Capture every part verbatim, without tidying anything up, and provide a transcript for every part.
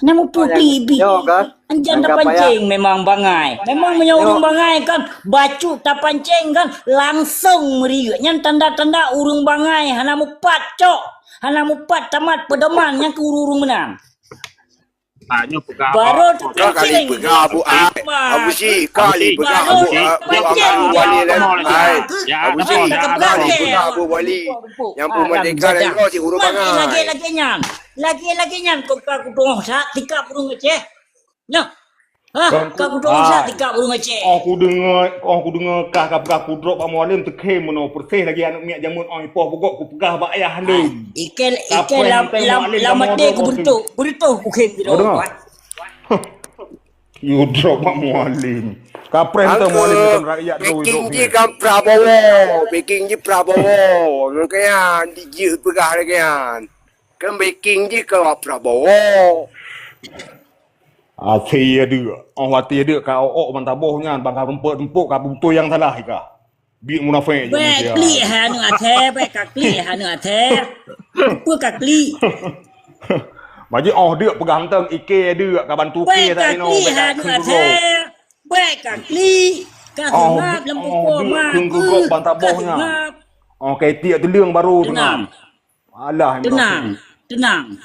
Hana muphom. Nyoe kan? Anjan tapancing memang bangai. Memang meunyoe ureueng bangai kan, bacut tapancing kan, langsong meuriek. Nyan tanda-tanda ureueng bangai hana mupat cok. Hana mupat tamat peudoman nyang keu ureueng-ureueng meunan. Ah, nyoe peugah. Baru tu kali peugah Abu Ai. Abu Syik kali peugah Abu Abu Wali lain. Abu Syik kali peugah Abu Wali. Nyang peumerdeka dan kau si ureueng bangai. Lagèe-lagèe nyan. Lagèe-lagèe nyan kau ka kudong sa tika burung Aceh. Nyoh. Ha, ka kudong sa tika burung Aceh. Oh, kudeungoe, oh, kudeungoe kah ka peugah kudrop Abu Mualem teukhém meunoe persis lagèe aneuk miet jameun oh ipoh bugok kupeugah bak ayah lôn. Ikel ikel lam lam lam até ku beureutoh, beureutoh ku khém kudong. Yudrop bak Mualem. Kapreh teuh Mualem nonton rakyat tu. Backing jih kan Prabowo. Backing jih Prabowo. Makanya dijih peugah lagèe nyan. Kan backing jih kan Prabowo. Até ya deuk. Oh até ya deuk ka ok-ok ban taboh nyan, ban ka rumpok-rumpok ka beutôi nyang salah ika. Biet munafék je manusia. Bèk klik hai aneuk asèe, bèk ka klik hai aneuk asèe. Peue ka klik? Maji oh deuk peugah mantong ike deuk ka bantu ke tak ino bèk ka klik hai aneuk asèe. Bèk ka klik. Ka seungap lam buku mak. Kheun keu gop ban taboh nyan. Oh kai tiek teuleung baru seungap. Alah, tenang, tenang.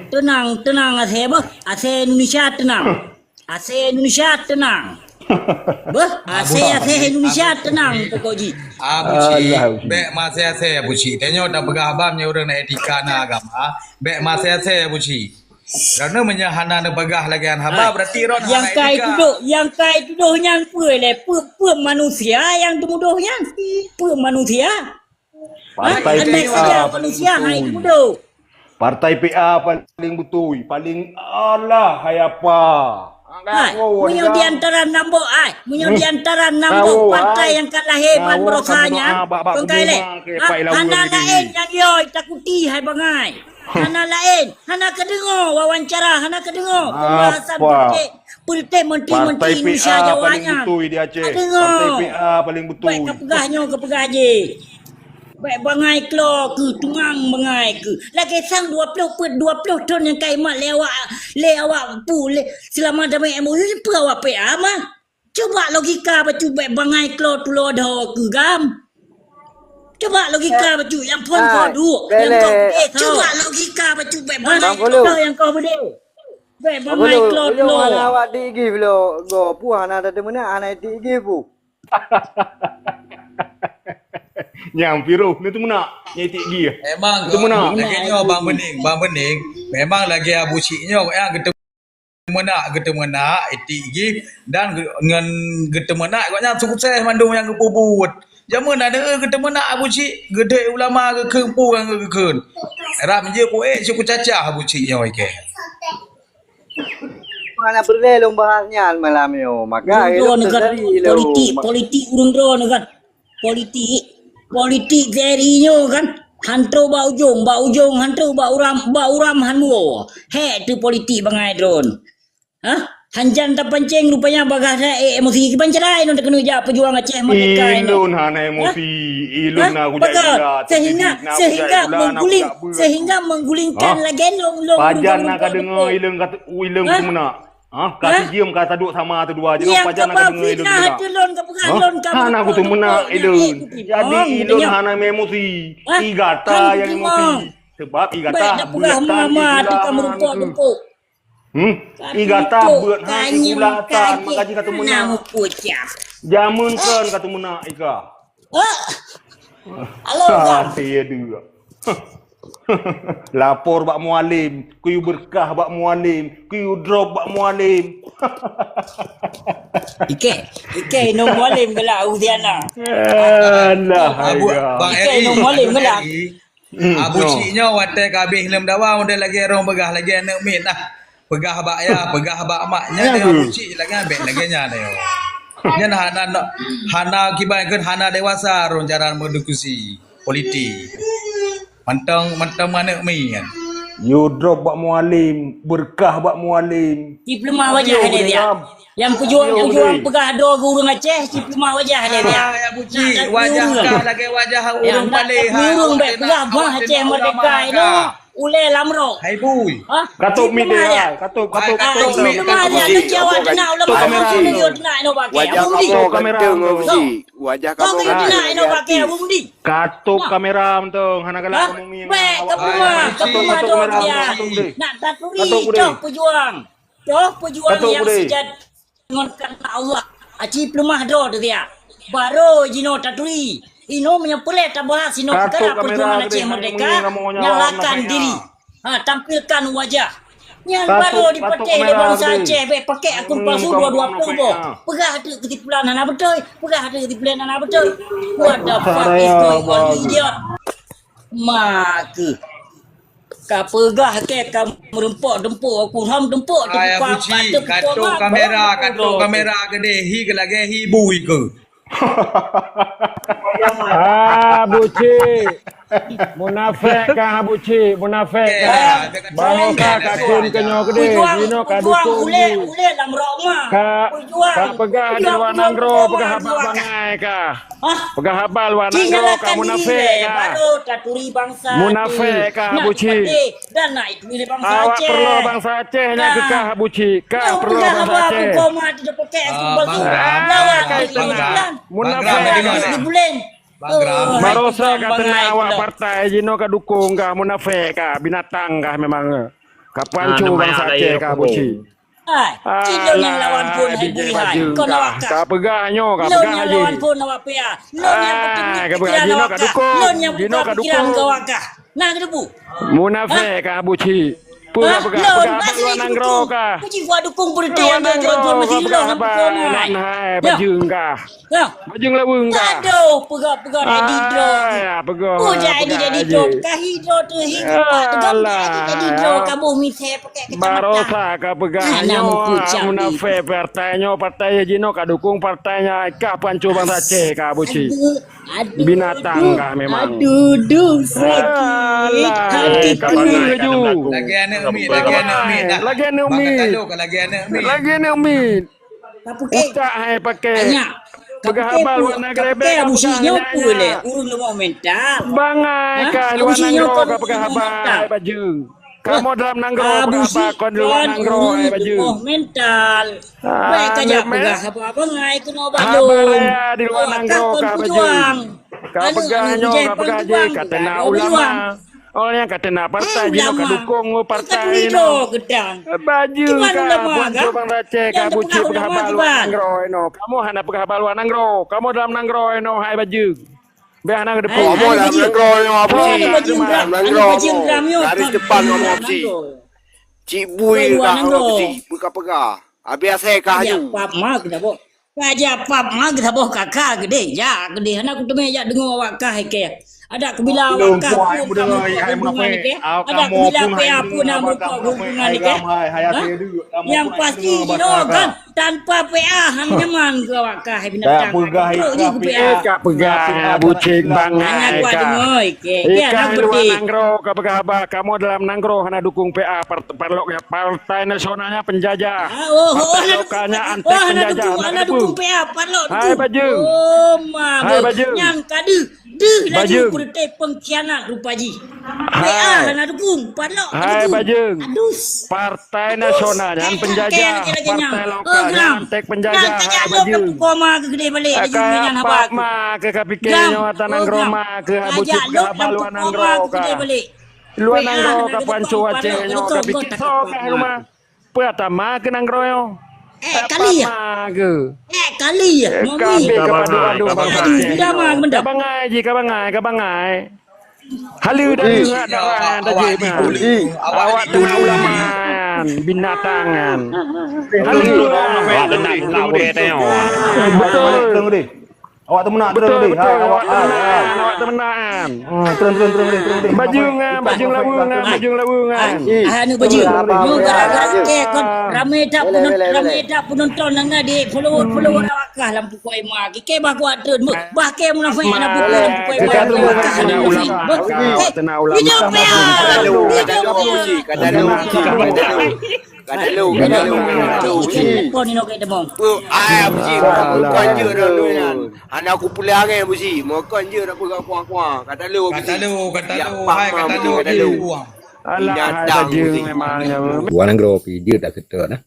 Tenang, tenang, asèe beuh. Asèe Indonesia tenang. Asèe Indonesia tenang. Beuh, asèe, asèe Indonesia tenang pokok jih. Abu Cik, bèk masé-asé Abu Cik. Tanyoe tapeugah haba meunyoe ureueng na etika na agama, bèk masé-asé Abu Cik. Karena meunyoe hana neupeugah lagèe nyan haba, berarti ron hana etika. Nyang kai tudoh, nyang kai tudoh nyan peue lé? Peue, peue manusia nyang tumudoh nyan? Peue manusia? Partai P A paling beutôi. Partai P A paling beutôi, paling alah hai apa. Hai, meunyoe di antara nambok ai, meunyoe di antara nambok partai nyang ka lahé ban meurasa nyan, kon kai lé. Hana laén nyang yo takuti hai bangai. Hana laén, hana kadeungoe wawancara, hana kadeungoe pembahasan politik, politik menteri-menteri Indonesia Jawa nyan. Partai P A paling beutôi di Aceh. Partai P A paling beutôi. Bèk kapeugah nyoe kapeugah jih. Bèk bangai klo keuh, tungang bangai keuh. Lagèe sang dua ploh peuet, dua ploh thon nyang ka imat lé awak, lé awak pu, lé seulama damai M O U, peue awak P A mah? Cuba logika bacut bèk bangai klo tulo dho keuh gam. Cuba logika bacut nyang phon kho duek, nyang kho beudé tho. Cuba logika bacut bèk bangai klo nyang kho beudé. Bèk bangai klo tulo. Hana awak dik gih blo go, pu hana tateumeunak, hana dik gih pu. Nyang piroh ni teumeunak, nyang itik gih. Memang teumeunak. Lagèe nyoe Bang Bening, Bang Bening, memang lagèe Abu Cik nyoe nyang geuteumeunak, geuteumeunak itik gih dan ngon geuteumeunak gobnyan sukses mandum nyang geupeubuet. Jameun aneuk geuteumeunak Abu Cik, geudeh ulama geukheun pu nyang geukheun. Rab jih kuék syuku cacah Abu Cik nyoe ikei. Hana peureulèe lôn bahas nyan malam nyoe. Maka lôn droeneuh kan politik, politik ureueng droeneuh kan. Politik, politik sehari nyoe kan. Han trôk bak ujong, bak ujong han trôk bak uram, bak uram han woe. Hék teuh politik bangai droen. Hah? Hanjan tapancing rupanya bagah sa ék emosi kiban cerai lôn takeuneuk jak peujuang Aceh merdeka inoe. Ilôn hana emosi, ilôn na kujak gila, sehingga sehingga mengguling, sehingga menggulingkan lagèe lôn lôn. Pajan na kadeungoe ilôn kat ilôn keumeuna. Ha? Ka sijeuem ka taduek sama teudua jinoe pajan na kadeungoe ilôn keumeuna. Nyang ka fitnah ateueh lôn ka peugah lôn ka hana kuteumeuna ilôn. Jadi ilôn hana emosi. Igata nyang emosi. Sebab igata beuet tan mama tu ka meureumpok-reumpok. Hmm? Igata beuet han igulatan maka jih ka teumeunak. Jameun kan ka teumeunak ika. Halo kan. Até dua. Lapor bak mualem, kuyu berkah bak mualem, kuyu drop bak mualem. Ike, ike inong mualem galak Uziana. Alah, ike inong mualem galak. Hmm, Abu Cik nyoe watèe ka habéh lom dawa model lagèe rong peugah lagèe aneuk miet lah. Peugah bak ya, peugah bak mak. Nyan Abu Cik lagèe bèk lagèe nyan nyoe. Nyan hana hana kiban keu hana dewasa rong jaran berdiskusi politik. Mantong mantong aneuk miet nyan. You drop bak mualem, berkah bak mualem. Diploma wajah ada dia. Nyang peujeuet nyang peugah droe keu ureueng Aceh, cit peumah wajah lé nyan. Ah, ya buci, wajah kah lagèe wajah ureueng paléh, ha, ureueng bèk peugah bah Aceh merdeka inoe. Ulèe lam rok. Hai bui. Hah? Katup mic dia, hai. Katup, katup, katup. Hai, katup mic, katup mic. Katup kamera. Katup kamera. Wajah kamoe ganteng, Abuji. Wajah kamoe ganteng. Katup kamera mantong, hana galak ngomong mic. Bèk, katup kamera, katup kamera. Nak taturi, toh pejuang. Toh pejuang nyang sejati ngon kareuna Allah. Aci peuleumah droe teuh siat. Barô jinoe taturi. Inoe meunyoe peureulèe tabahas inoe peukara perjuangan Aceh Merdeka, nyalakan diri. Ha, tampilkan wajah. Nyang barô dipatéh lé bansa Aceh, bèk pakèk akun palsu dua dua puluh boh. Peugah teuk keusimpulan hana beutôi, peugah teuk keusimpulan hana beutôi. What the fuck is going on, idiot? Ma keuh. Ka peugah kèe ka meureumpok-reumpok, aku ham reumpok teupeukong, ka teupeukong. Katup kamera, katup kamera keudéh, hi keu lagèe hi bui keuh. Ah, Abuji. Munafék kah, Abuji, munafék kah. Barô kah ka kheun keu nyoe keudéh, jinoe ka dukong ulèe, ulèe lam rok ma. Ka, ka peugah di luwa nanggroe, peugah haba bangai kah. Hah? Peugah haba luwa nanggroe ka munafék kah. Barô taturi bansa. Munafék kah, Abuji. Dan na itu ni bansa Aceh. Awak peureulèe bansa Aceh nyan keu kah, Abuji. Kah peureulèe bansa Aceh. Ah, Bang Ram, Bang Ram. Munafék. Bang Ram. Barosa ka teunang awak partai jinoe ka dukong kah, munafék kah, binatang kah memang. Ka panco bansa Aceh kah, Abuji. Hai, cit lôn nyang lawan phôn hai bui hai. Kon awak kah. Ka peugah nyoe, ka peugah lôn nyang lawan phôn awak P A. Lôn nyang peuteumèe pikiran awak kah. Lôn nyang buka pikiran awak kah. Nah, keudebu. Munafék kah, Abuji. Peugah, peugah, peugah haba luwa nanggroe kah. Abuji buat dukung peurintah yang tuan-tuan masih lôn peugah haba. Hai, bajeung kah. Bajeung laweueng kah. Aduh, peugah-peugah edit droe. Ah, ya, peugah. Peugah edit, edit droe. Kahi droe tu, hi kuat. Alah, edit droe, kaboh misé pakai kacamata. Barosa ka peugah nyoe, munafék partai nyoe, partai jinoe ka dukong partai nyan, kah panco bansa Aceh kah, Abuji. Aduh, binatang kah memang. Aduh, aduh, sakit hatiku. Lagèe aneuk miet, lagèe aneuk miet. Lagèe aneuk miet. Lagèe aneuk miet. Utak hai pakai. Peugah haba luwa nanggroe bèk. Abuji nyoe peue lé? Ureueng lemah mental. Bangai kah luwa nanggroe ka peugah haba hai bajeung. Kamoe dalam nanggroe peugah haba kon luwa nanggroe hai bajeung. Lemah mental. Bèk kajak peugah haba bangai keunoe bak lôn. Haba raya di luwa nanggroe kah bajeung. Ka peugah nyoe ka peugah jih ka teunang ulama. Oh, nyang ka teunang partai jinoe ka dukong partai nyoe. Bajeung kah, panco bansa Aceh kah, Abuji peugah haba luwa nanggroe nyoe. Kamoe hana peugah haba luwa nanggroe. Kamoe dalam nanggroe nyoe hai bajeung. Bèk hana geudeungoe. Kamoe dalam nanggroe nyoe, Abuji. Dalam nanggroe. Garis depan kamoe, Abuji. Cit bui kah, Abuji. Peugah-peugah. Habéh asèe kah aju. Pap ma kita boh. Raja pap ma geusaboh kaka geudeh, jak geudeh, hana kuteumé jak deungoe awak kah ikeh. Adak keubila awak kah pun kamoe buka hubungan ikeh. Adak keubila P A pun na buka hubungan ikeh. Nyang pasti jinoe kan tanpa P A han nyaman keu awak kah binatang. Trok jih keu P A. Ka peugah bucék bangai kah. Hana kuat deungoe ikeh. Ikah luwa nanggroe ka peugah haba kamoe dalam nanggroe hana dukung P A. Parlok ya, partai nasionalnya penjajah. Partai lokalnya antek penjajah. Hana dukung P A, parlok dukung. Hai bajeung. Oh, ma. Hai bajeung. Nyang ka deuh, deuh laju peureute pengkhianat rupa jih. P A hana dukung, parlok dukung. Hai bajeung. Adus. Partai nasionalnya penjajah. Partai lokalnya antek penjajah. Hai bajeung. Koma ke gede balik. Ka pap ma ke ka pikir nyoe ata nanggroe ma ke bucék ka haba luwa nanggroe ka. Luwa nanggroe ka panco Aceh nyoe ka pike soe kah rumoh. Peue ata ma keu nanggroe nyoe? Eh, kali ya? Ma keu. Eh, kali ya? Ka habéh ka padub-adub bansa Aceh. Ka bangai jih, ka bangai, ka bangai. Haleue dah ingat darah tajak. Awak teungoh ulama, binatang nyan. Haleue. Awak teungoh nak, nak ureueng tengok. Betul. Awak teumeunak, betul, betul. Hai, awak teumeunak, awak teumeunak. Hmm, turun, turun, turun, turun, turun. Bajeung, ah, bajeung laweueng, ah, bajeung laweueng, ah. Ah, aneuk bajeung. Nyoe gara-gara kèe kon ramé that penonton, ramé that penonton nyang na di follower, follower awak kah lam pukoi ma. Kèe bah kuat treun, bah kèe munafék na pukoi lam pukoi ma. Kata ulama. Hidup ya. Hidup ya. Kata ulama. Ka talo, ka talo, ka talo. Kon inoe keu temong. Peue, ai, Abuji, kon jeuet dah lôn nyan. Hana kupeulangé, Abuji. Mokon jeuet dah peugah kuah-kuah. Ka talo, Abuji. Ka talo, ka talo, hai, ka talo, ka talo. Alah, hai binatang tajeng sih. Memang nyawa. Luar nanggroe pih jeuet taseutôt nah.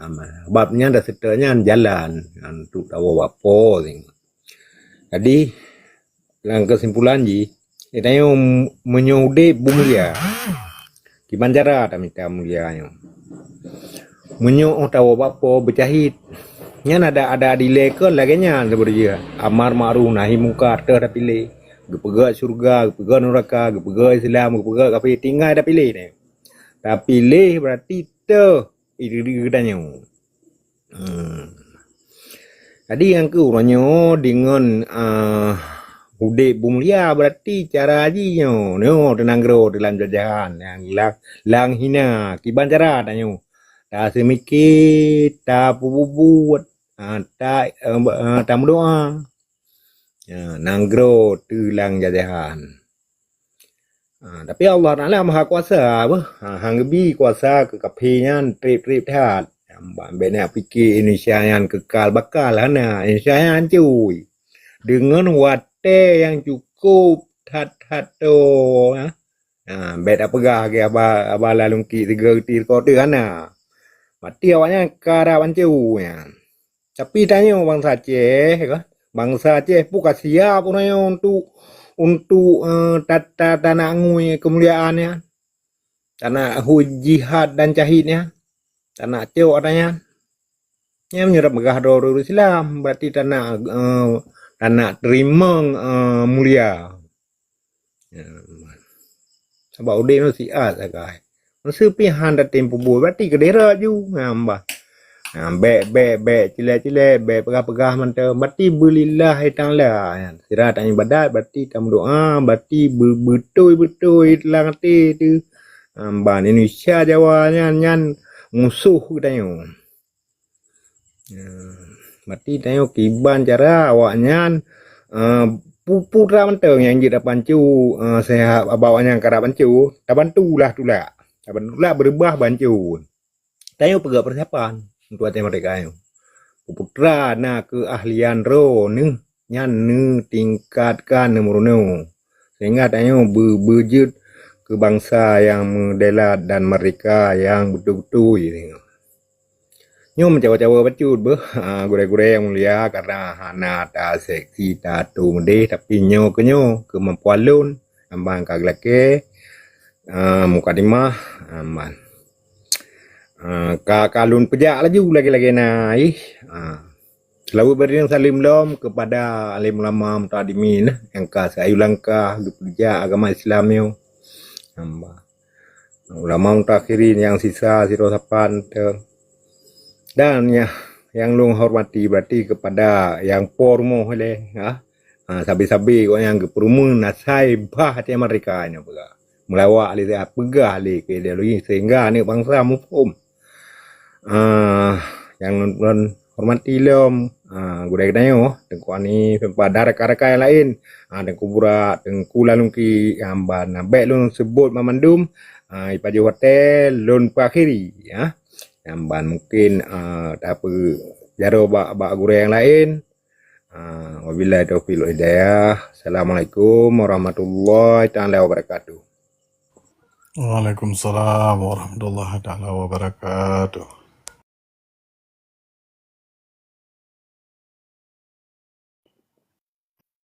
Ama, bab nyan taseutôt nyan jalan, nyan untuk tawoe bak Po sing. Jadi, lam keusimpulan jih, tanyoe meunyoe udeb beumulia, kiban cara tamita mulia nyoe. Meunyoe tawoe bak Po beucahit, nyan ada, ada dilée kon lagée nyan saboh jih. Amar ma'ruf nahi mungkar teuh tapiléh. Geupeugét syeuruga, geupeugét neuraka, geupeugét Islam, geupeugét kafé, tinggai tapiléh nyoe. Tapiléh berarti teuh geutanyoe. Hmm. Jadi nyang keu uroe nyoe deungon, ah, udeb beumulia, berarti cara jih nyoe, nyoe teunanggroe dalam jajahan nyang la-, lang hina. Kiban cara tanyoe? Taseumike, tapeububuet, ah, ta-, eh, ba-, eh, tameudoa. Ya, nanggroe teulang jajahan. Ha, tapi Allah Taala Maha Kuasa, beuh. Ha, han geubi kuasa keu kafé nyan treb-treb that. Nyang ban bèk neupike Indonesia nyan keukal bakal, hana. Indonesia nyan hancôi. Deungon watèe nyang cukôp that-that tô, ha. Ha, bèk tapeugah lagèe haba, haba lalungki sigoe geuti teuka teuh, hana. Maté awaknyan ka rab hancô nyan. Tapi tanyoe bansa Aceh, ka, bansa Aceh pun ka siap uroe nyoe untuk, untuk, eh, ta-, ta-, tanak ngui keumuliaan nyan. Tanak hu jihad dan syahid nyan. Tanak cok ata nyan. Nyan meunyoe tapeugah droe ureueng Islam, berarti tanak, eh, tanak teurimong, eh, mulia. Ya, sabab udép nyoe siat sagai. Meuseu pih han tatem peubuet, berarti keudeh rot ju. Nah, bah. Nah, bèk, bèk, bèk, cilek-cilek, bèk peugah-peugah mantong. Berarti beulillahi ta'ala. Sira taibadat, berarti tameudoa, berarti beu-, beutôi-beutôi lam até teuh. Nah, ban Indonesia Jawa nyan, nyan musoh geutanyoe. Ya, berarti tanyoe kiban cara awaknyan, eh, pu-, putra mantong nyang jeuet tapancu, eh, sehingga awaknyan ka tapancu, tabantulah tulak. Tabantulah beurubah bancu. Tanyoe peugah persiapan untuk watèe merdeka nyoe. Putra na keahlian droeneuh nyan neutingkatkan, neumeurunoe. Sehingga tanyoe beu-, beujeuet keu bansa nyang meudelat dan merdeka nyang beutôi-beutôi. Nyoe meucawa-cawa bacut beuh, ah, gurèe-gurèe nyang mulia, karena hana taseksi tato meudeh, tapi nyoe keu nyoe, keumampuan lôn, amban ka geulakèe, ah, mukadimah, amban. Ah, ka, ka lôn peujak laju lagèe-lagèe na, ih. Ah. Seulaweuet beureudeueng saleuem lom keupada alim ulama muta'allimin nyang ka siayu langkah geupeujak agama Islam nyoe. Amban. Ulama mutaakhirin nyang sisa sidroe sapan teuh. Dan nyang, nyang lôn hormati berarti keupada nyang po rumoh ilèe, ha. Ha, sabe-sabe gobnyan geupeurumeun asai bah até merdeka nyoe peugah. Meulawak lé, peugah lé keu ideologi sehingga aneuk bansa muphom. Ah, nyang lôn, lôn hormati lom, ah, gurèe geutanyoe, Teungku Ani, dan rekan-rekan nyang laén, ah, Teungku Burak, Teungku Lalungki, amban, ah, bèk lôn seubut banmandum, ah, ipajoh watèe lôn peuakhiri, ya. Amban mungkin, ah, tapeujaroe bak, bak gurèe nyang laén. Ah, wabillahi taufiq wal hidayah. Assalamualaikum warahmatullahi taala wabarakatuh. Waalaikumsalam warahmatullahi taala wabarakatuh.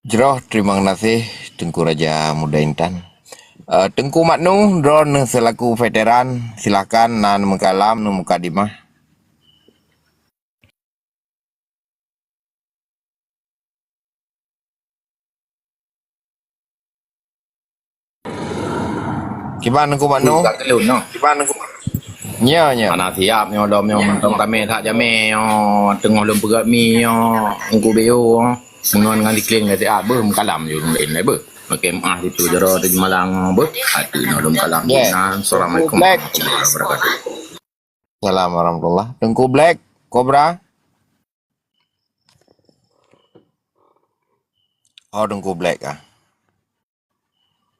Jroh, terima kasih Teungku Raja Muda Intan. Eh, Teungku Mak Nu, droeneuh selaku veteran, silahkan na neumeukalam, neumukadimah. Kiban Teungku Mak Nu? Ui, ka keu lôn nyoe. Kiban Teungku Mak Nu? Nya, nya. Hana siap nyoe lom nyoe, mantong tamè that jamèe nyoe, teungoh lôn peugöt mi nyoe, Teungku Beo nyoe. Deungon ngon iklim ngon siat beuh, meukalam ju lôn laén beuh. Makai meu'ah situ jaroe teuh Jeumalang beuh. Ateueh nyoe lôn kalam. Nah, assalamualaikum warahmatullahi wabarakatuh. Salam warahmatullah. Teungku Black Cobra. Oh, Teungku Black ah.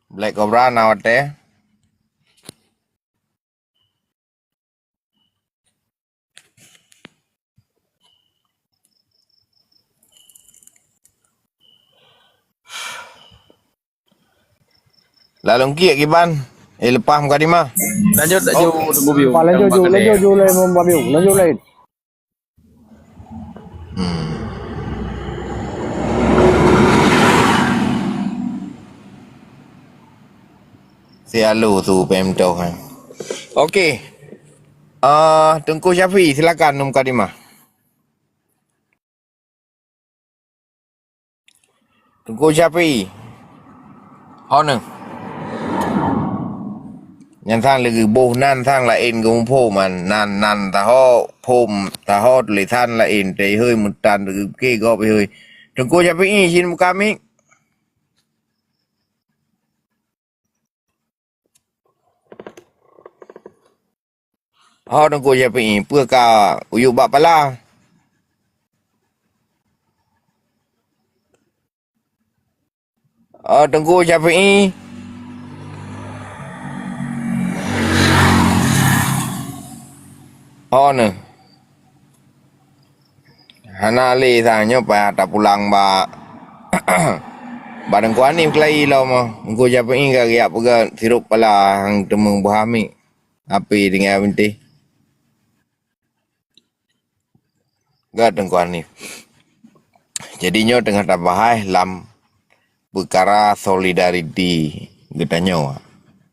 Black Cobra na watèe. Lalungki kiban. Eh, leupah mukadimah. Lanjut laju, oh. Teungku Biu. Pak, lanjut ju, lanjut ju laén, Pak Biu. Lanjut laén. Hmm. Si Alu tu pemtoh, eh. Okey. Ah, Teungku Syafi'i, silakan mukadimah. Teungku Syafi'i. Ho neuh. Nyan sang lagèe boh nan sang laén geumuphom man. Nan, nan taho, phom taho, tulisan laén. Teuhôi meutan teuke gob hôi. Teungku Syafi'i, sien buka mic. Ho Teungku Syafi'i, peue ka uyueb bak pala? Ho Teungku Syafi'i. Ho neuh. Hana lé sang nyoe payah tapulang bak, bak Teungku Hanif keulayi lom. Teungku Syafi'i ka geujak peugah sirop pala nyang teumeung buhami. Api tinggai bintéh. Gét Teungku Hanif. Jadi nyoe teungoh tabahas lam peukara solidariti geutanyoe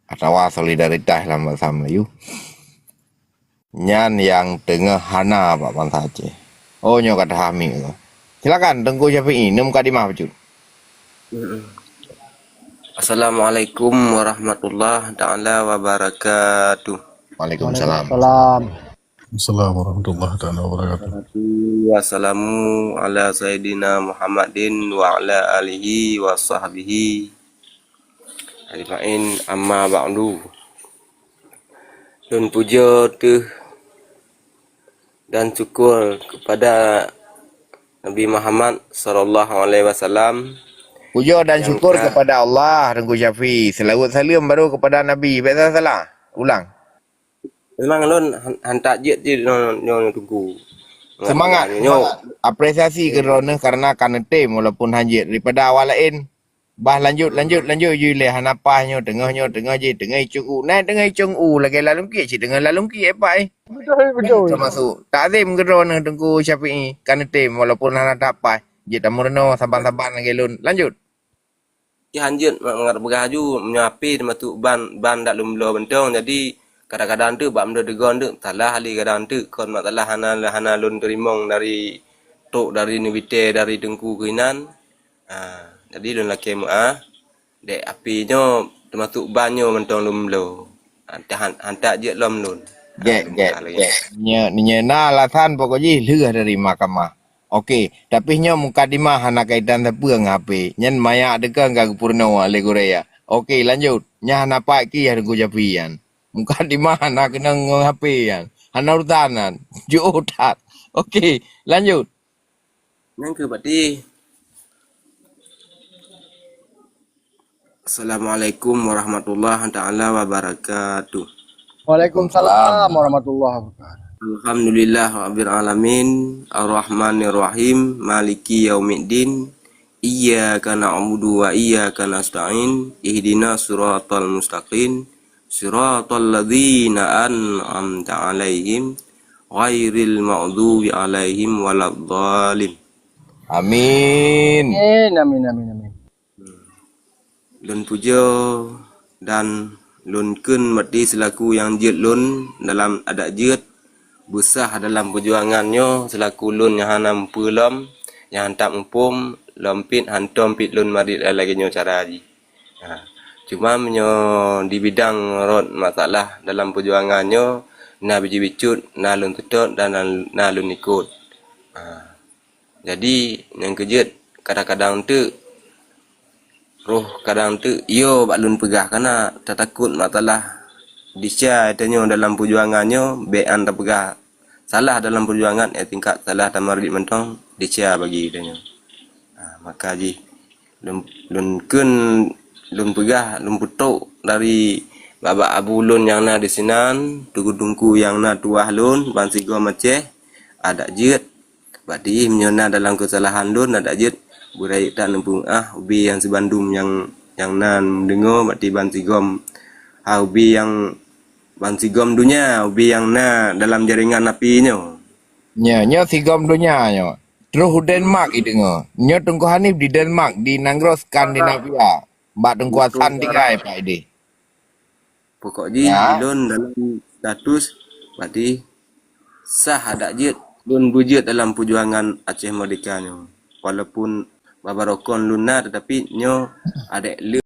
atawa solidaritas lam bahasa Melayu. Nyan nyang teungoh hana bak bansa Aceh. Oh, nyoe ka tahami. Silakan Teungku Syafi'i, neuk mukadimah bacut. Assalamualaikum warahmatullahi taala wabarakatuh. Waalaikumsalam. Waalaikumsalam. Assalamualaikum warahmatullahi taala wabarakatuh. Wassalamu ala sayyidina Muhammadin wa ala alihi wa sahbihi ajma'in, amma ba'du. Lôn pujoe teuh dan syukur kepada Nabi Muhammad sallallahu alaihi wasallam. Pujoe dan syukur kepada Allah, Teungku Syafi'i. Seulaweuet saleuem baru kepada Nabi. Bèk salah-salah. Ulang. Memang lôn han-, han that jeuet cit nyoe, nyoe, nyoe Teungku. Seumangat, nyoe. Seumangat. Apresiasi keu droeneuh karena ka neutem walaupun han jeuet daripada awak laén. Bah, lanjut, lanjut, lanjut ju ilèe, hana paih nyoe, teungoh nyoe, teungoh jih, teungoh icong u. Nah, teungoh icong u lagèe lalông kiek cit, teungoh lalông kiek, eh, Pak, eh. Betul, betul. Teumasuk takzim keu droeneuh Teungku Syafi'i, ka neutem walaupun hana that paih. Jeuet tameurunoe saban-saban lagèe lôn. Lanjut. Nyan jeuet mangat peugah laju, meunyoe api teumasuk ban, ban dak lôn bloe mantong. Jadi, kadang-kadang teuk bak meudeugon teuk, salah lé kadang teuk. Kon masalah hana, hana lôn teurimong dari trok, dari neubitèe, dari teungku keunan. Ha, jadi lôn lakèe meu'ah. Dek api nyoe teumasuk ban nyoe mantong lôn bloe. Han, han, han that jeuet lom lôn. Gèt, gèt, gèt. Nyoe, nyoe na alasan pokok jih lheueh dari mahkamah. Oke, tapi nyoe mukadimah hana kaitan sapeue ngon H P. Nyan manyak teuka ka geupeurunoe lé gurèe. Oke, lanjut. Nyan hana pat kieh Teungku Syafi'i nyan. Mukadimah hana keunong ngon H P nyan. Hana urusan nyan. Jôh that. Oke, lanjut. Nyang keu Pak Tih. Assalamualaikum warahmatullahi taala wabarakatuh. Waalaikumsalam warahmatullahi wabarakatuh. Alhamdulillah rabbil alamin, arrahmanirrahim, maliki yaumiddin, iyyaka na'budu wa iyyaka nasta'in, ihdinas siratal mustaqim, siratal ladzina an'amta 'alaihim, ghairil maghdubi 'alaihim waladdallin. Amin. Amin, amin, amin, amin. Lôn pujoe dan lôn kheun maté seulaku nyang jeuet lôn dalam adat jeuet, beusah dalam peujuangan nyoe seulaku lôn nyang hana mupeue lom, nyang hantom muphom, lom pit hantom pit lôn marit lagèe nyoe cara jih. Ha. Cuma meunyoe di bidang rot masalah dalam peujuangan nyoe, na bicut-bicut, na lôn seutôt dan na, na lôn ikot. Ha. Jadi, nyang keujeuet kadang-kadang teuk, roh kadang teuk, yo bak lôn peugah kana tatakot masalah desya tanyoe dalam peujuangan nyoe, bèk an tapeugah salah dalam peujuangan, eh, tingkat salah tamarit mantong desya bagi tanyoe. Ha, maka jih lôn, lôn kheun, lôn peugah, lôn peutrok dari babah abu lôn nyang na disinan, teungku-teungku nyang na tuwah lôn, bansigom Aceh, adak jeuet. Bak ti meunyoe na dalam keusalahan lôn, adak jeuet beurayeuk that neupeu'ah ubé nyang sibandum nyang, nyang na meudeungoe, bak ti bansigom Ah, ubé nyang bansigom donya, ubé nyang na dalam jaringan api nyoe. Nyoe, nyoe sigom donya nyoe. Troh u Denmark i deungoe. Nyoe Teungku Hanif di Denmark, di nanggroe Skandinavia. Bak Teungku Hasan tinggai Pak Edi. Pokok jih, ya, ulôn dalam status, berarti sah adak jeuet, lôn beujeuet dalam peujuangan Aceh Merdeka nyoe. Walaupun babarokon lôn na, tetapi nyoe adek lé